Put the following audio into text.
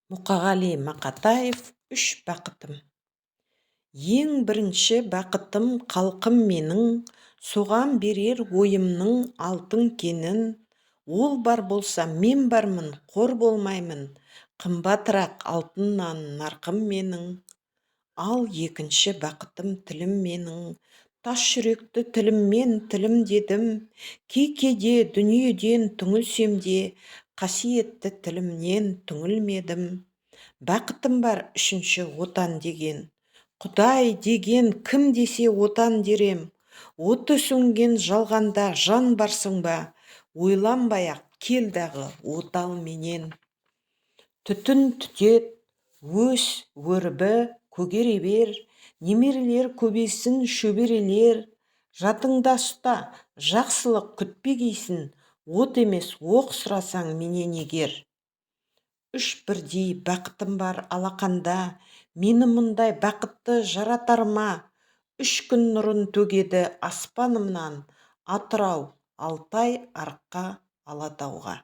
Мұқағали Мақатаев, «Үш бақытым». Ең бірінші бақытым халқым менің, соған берер ойымның алтын кенін. Ол бар болса, мен бармын, қор болмаймын, қымбатырақ алтыннан нарқым менің. Ал екінші бақытым тілім менің, тас жүректі тіліммен тілімдедім. Кей кейде дүниеден түңілсем де, қасиетті тілімнен түңілмедім. Бақытым бар үшінші, Отан деген. Құдай деген кім десе, Отан дер ем. Оты сөнген жалғанда жан барсың ба, ойланбай ақ кел дағы от ал менен. Түтін түтет, өс, өрбі, көгере бер, немерелер көбейсін, шөберелер. Жадыңда ұста, жақсылық күтпегейсің, от емес, оқ сұрасаң менен егер. Үш бірдей бақытым бар алақанда, мені мұндай бақытты жаратар ма? Үш күн нұрын төгеді аспанымнан: Атырау, Алтай, Арқа, Алатауға.